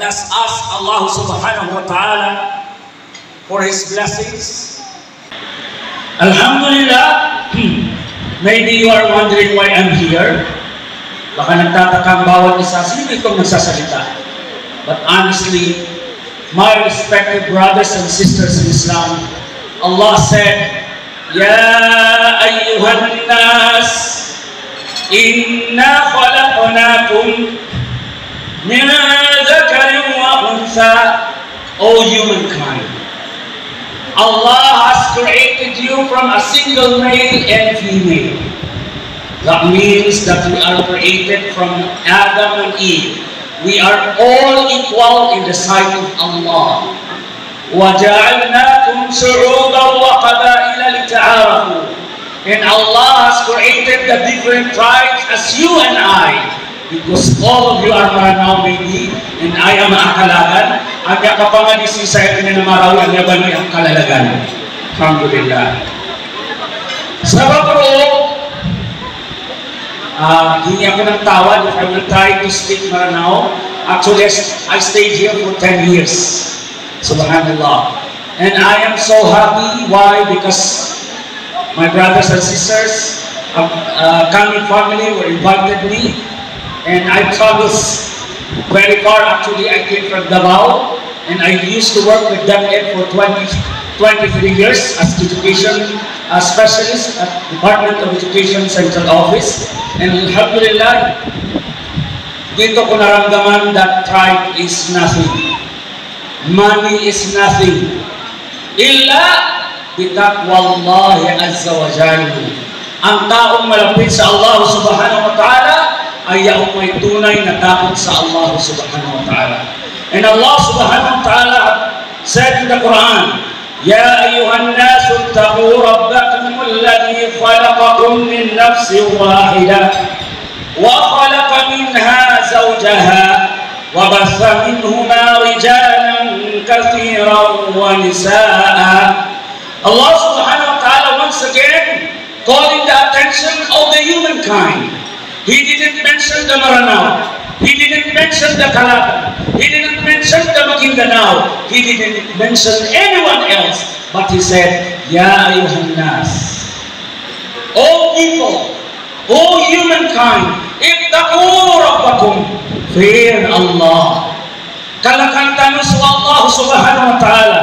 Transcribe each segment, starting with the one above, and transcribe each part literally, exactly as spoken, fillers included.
Let's ask Allah subhanahu wa ta'ala for His blessings. Alhamdulillah, maybe you are wondering why I'm here. Baka nagtataka ang bawat isa, sino itong nagsasalita? But honestly, my respected brothers and sisters in Islam, Allah said, يا أيها الناس إنا خلقناكم من ذكر وأنثى. O humankind, Allah has created you from a single male and female. That means that we are created from Adam and Eve. We are all equal in the sight of Allah. وجعلناكم شعوبا وقبائل لتعارفوا. And Allah has created the different tribes as you and I, because all of you are Maranao, maybe, and I am a Akalagan. Amay ka pangadi sii sa aya na Marawi, amay ba niyan Kalalagan. Alhamdulillah. Sabap roo, ah, hingi ako ng tawad if I will try to speak Maranao. Actually, I s-, I stayed here for ten years. Subhanallah. And I am so happy. Why? Because my brothers and sisters, uh, uh, Kami family were invited me, and I traveled very far. Actually, I came from Davao, and I used to work with DepEd for twenty, twenty-three years as education, uh, specialist at Department of Education Central Office. And alhamdulillah, dito ko naramdaman that tribe is nothing. Money is nothing illa bitaqwallahi azza wa jalla. Ang taong malapit sa Allah subhanahu wa ta'ala ay yaong may tunay na takot sa Allah subhanahu wa ta'ala. And Allah subhanahu wa ta'ala said in the Quran, يا أيها الناس اتقوا ربكم الذي خلقكم من نفس واحدة وخلق منها زوجها وبث منهما رجالا كثيرا ونساء. Allah subhanahu wa ta'ala once again calling the attention of the humankind. He didn't mention the Maranao. He didn't mention the Kalaban. He didn't mention the Maguindanao. He didn't mention anyone else. But he said, يا أيها الناس. O people, O humankind, اتقوا ربكم, fear Allah. Kalakan tano so Allah subhanahu wa ta'ala,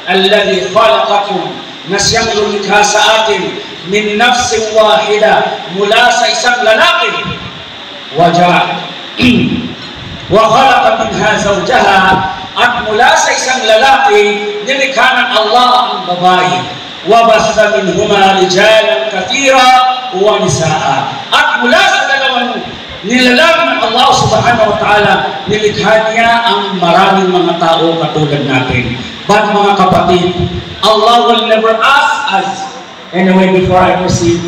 الذي خلقكم, na siyang lumikha sa atin, من نفس واحدة, mula sa isang lalaki. Wa jaa-, wa khalaqa minha zawjaha, at mula sa isang lalaki, nilikha ng Allah ang babae. Wa batha minhuma rijalan kathira wa nisaa. At mula sa dalawang nilalang ng Allah subhanahu wa ta'ala, nilikha niya ang maraming mga tao katulad natin. But, mga kapatid, Allah will never ask us. Anyway, before I proceed,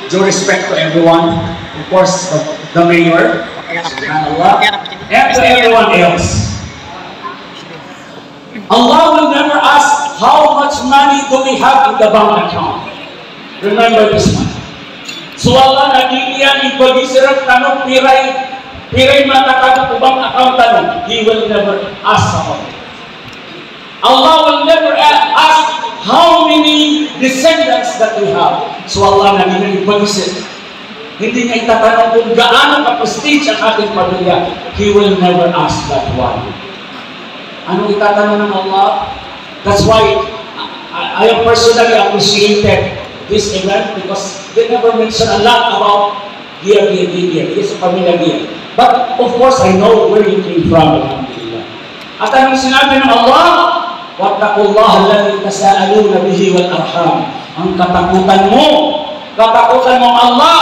due respect to everyone, of course, the, the mayor, subhanallah, and to everyone else. Allah will never ask how much money do we have in the bank account. Remember this one. So Allah na di niyan ipagiza rktano pira i, pira i mata tano ko bank account tano. He will never ask about it. Allah will never a-, ask how many descendants that we have. So Allah na di niyan ipagiza. Hindi niya itatanong kung gaano ka-prestige ang ating pamilya. He will never ask that one. Anong itatanong ng Allah? That's why I, I personally appreciated this event because they never mention a lot about Giya, Giya, Giya, Giya, Giya, sa pamilya Giya. But of course, I know where you came from, alhamdulillah. At anong sinabi ng Allah? Wattaqullaha alladhi tasaaluna bihi wal arham. Ang katakutan mo, katakutan mo ang Allah,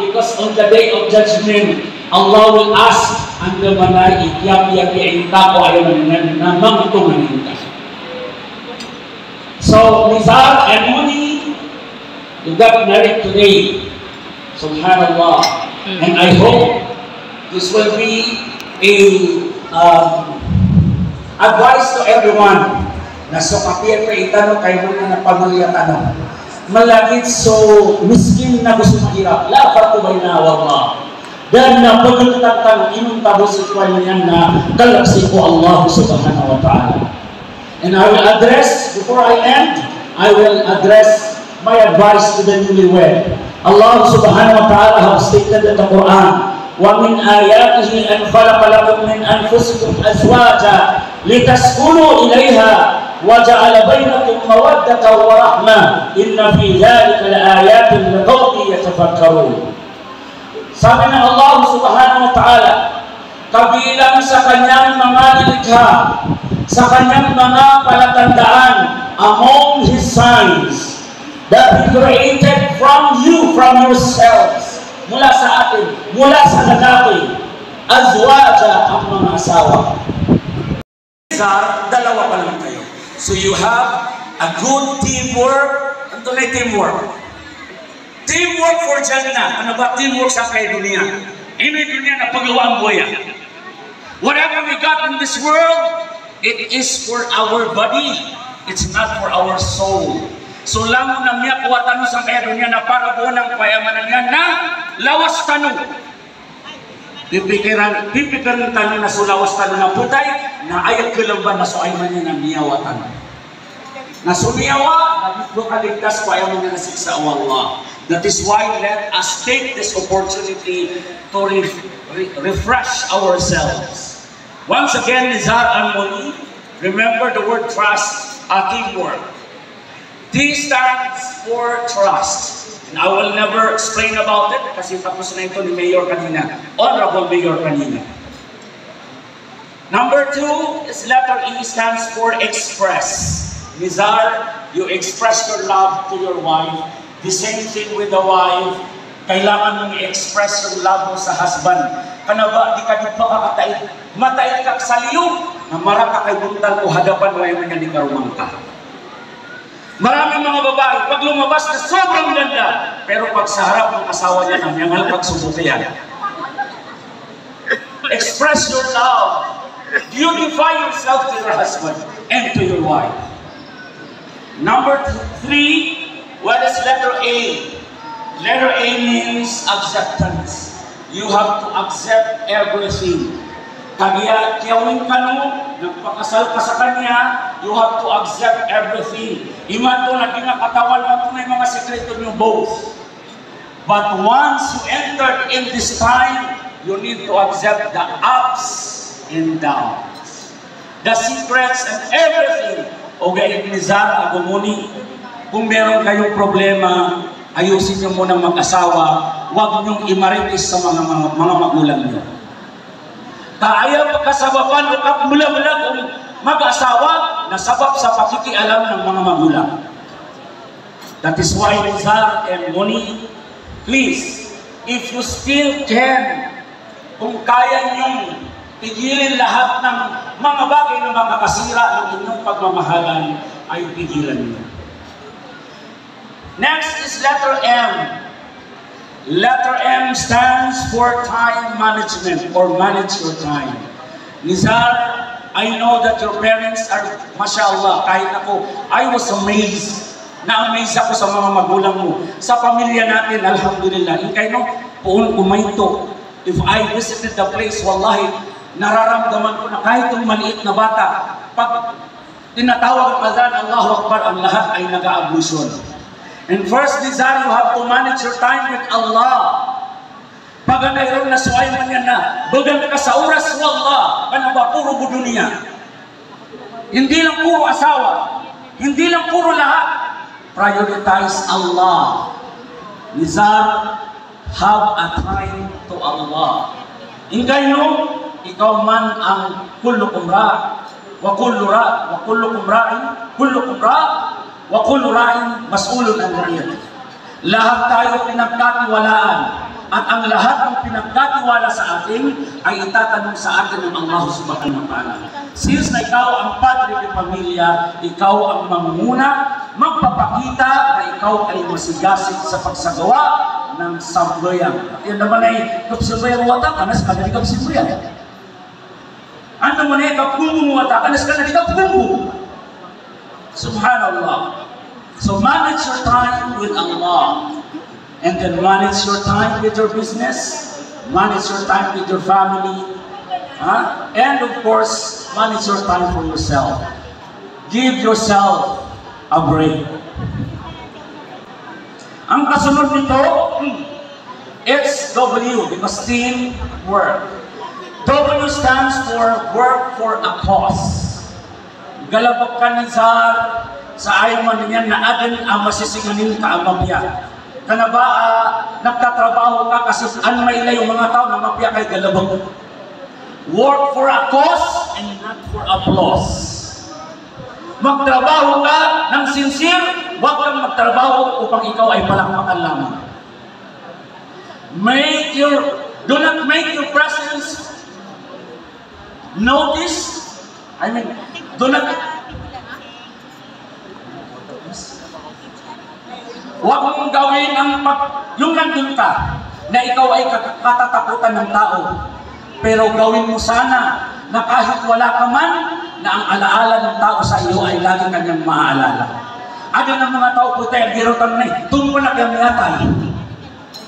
because on the day of judgment, Allah will ask, "Anda man i kiyapiyapiya ingka ko a aya maana niyan na mangtonganay ingka?" So, Nizar and Moni, you got married today. Subhanallah. Mm. And I hope this will be a, um, advice to everyone na so kapiyapiya tano, kay man a pamilya tano. Malagid so miskin na go so mahirap. La farqa baynana wallah. Dan na pagkatangkang inonta bo sii ko aya niyan na kalk sii ko Allah Subhanahu wa Ta'ala. And I will address, before I end, I will address my advice to the newlywed. Allah Subhanahu wa Ta'ala have stated in the Quran, "Wa min ayatihi an khalaqa lakum min anfusikum azwaja litaskunu ilayha wa ja'ala bainakum mawaddatan wa rahmah. Inna fi dhalika la ayatin liqawmin yatafakkarun." Sabi ng Allah Subhanahu wa Ta'ala, kabilang sa kanyang mga nilikha, sa kanyang mga palatandaan, among His signs, that He created from you, from yourselves, mula sa atin, mula sa lalaki, azwaja, ang mga asawa. Nizar, dalawa pa lang kayo. So you have a good teamwork. Antonaa i teamwork? Teamwork for Jannah. Ano ba teamwork sa kay dunya? Ino i dunya na pagawaan bo aya. Whatever we got in this world, it is for our body. It's not for our soul. So langon a miyakowa tano sangkaya dunya na para bo nan, payamanan iyan na lawas tano. Pipikiran, pipikiran tano na so lawas tano na potay, na aya kalamban na so aya man iyan na miyawa tano. Na so miyawa, na di bo kaligtas ko aya man iyan na siksa o Allah. That is why let us take this opportunity to re-, re-, refresh ourselves. Once again, Nizar and Moni, remember the word trust, a teamwork. T stands for trust. And I will never explain about it kasi tapos na ito ni Mayor kanina, Honorable Mayor kanina. Number two is letter E stands for express. Nizar, you express your love to your wife. The same thing with the wife. Kailangan mong i-express yung love mo sa husband. Kna ba di ka di pakakataid, mataid ka sa liyog, na marata ka i-bontal ko hadapan o aya man iyan i karoma ngka. Maraming mga babae, pag lumabas na sobrang ganda, pero pag sa harap ng asawa niya, na miyangalkag so buto iyan. Express your love. Beautify yourself to your husband and to your wife. Number th-, three, what is letter A? Letter A means acceptance. You have to accept everything. Kagiya, kiyawian kano, nagpakasal ka sa kanya, you have to accept everything. Imanto na di nga katawan, imanto na i mga sekreto niyo both. But once you entered in this time, you need to accept the ups and downs. The secrets and everything. Ogaid Nizar ago Moni, kung meron kayong problema, ayusin niyo muna mag-asawa, wag niyong imarites sa mga, mga, mga magulang niyo. Ka aya pagkasabapan o kapmlablag o mag-asawa na sabap sa pakikialam ng mga magulang. That is why, Nizar and Moni, please, if you still can, kung kaya niyong pigilin lahat ng mga bagay na makakasira ng inyong pagmamahalan, ay pigilan niyo. Next is letter M. Letter M stands for time management or manage your time. Nizar, I know that your parents are, mashallah, kahit ako, I was amazed. Na-amaze ako sa mga magulang mo. Sa pamilya natin, alhamdulillah. Ingkay no, poon ko maito. If I visited the place, wallahi, nararamdaman ko na kahit yung maliit na bata, pag tinatawag ang azan, Allahu Akbar, ang lahat ay nag-a-ablution. And first, Nizar, you have to manage your time with Allah. Paganay ron na so aya man iyan na bgan ka sa oras o Allah, kna ba puro bo doniya. Hindi lang puro asawa, hindi lang puro lahat. Prioritize Allah. Nizar, have a time to Allah. Ingkay no, ikaw man ang kullukum ra, wa kullu ra, wa kullukum ra'in, kullukum ra, wa kullu ra'in mas'ulun an ra'iyatih. Lahat tayo pinagkatiwalaan, at ang lahat ng pinagkatiwala sa atin ay itatanong sa atin ng Allah Subhanahu wa Ta'ala. Since na ikaw ang padre de pamilya, ikaw ang mangunguna, magpapakita na ikaw ay masigasig sa pagsagawa ng sambayang. Iyan naman ay kapsambayang wata, kna skano di kapsambayang. Antonaa man i kapgombong o wata, kna skano di kapgombong. Subhanallah. So manage your time with Allah. And then manage your time with your business. Manage your time with your family. Ha? And of course, manage your time for yourself. Give yourself a break. Ang kasunod nito, it's W, because team work. W stands for work for a cause. Galbk ka, Nizar, sa aya maana niyan na adn a masisinganin ka a mapiya. Kna ba, ah, nagtatrabaho ka kasi an mailay o manga taw na mapiya ka i galbk. Work for a cause and not for applause. Magtrabaho ka ng sincere, huwag kang magtrabaho upang ikaw ay palakpakan lamang. Make your, do not make your presence notice. I mean, do not, huwag mong gawin ang pag, yung nandun ka, na ikaw ay kat-, katatakutan ng tao. Pero gawin mo sana na kahit wala ka man, na ang alaala ng tao sa iyo ay lagi kanyang maaalala. Adn a manga tao putay, giraw tano na eh, tumpo na kaya miyatay.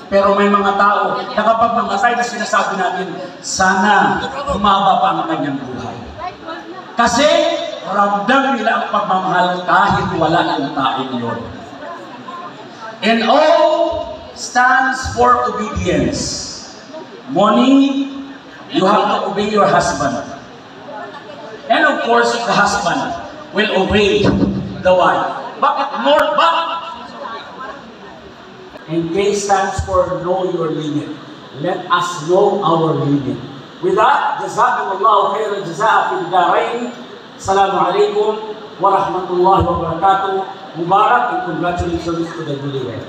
Pero may mga tao na kapag mamatay na, sinasabi natin, "Sana humaba pa ang kanyang buhay." Kasi ramdam nila ang pagmamahal kahit wala ang taong yun. And O stands for obedience. Moni, you have to obey your husband. And of course, the husband will obey the wife. Bakit more? Bakit? And K stands for know your limit. Let us know our limit. With that, jazakumullahu khairan jazaa fid darain. Assalamu alaikum warahmatullahi wabarakatuh. Mubarak and congratulations to the newlywed.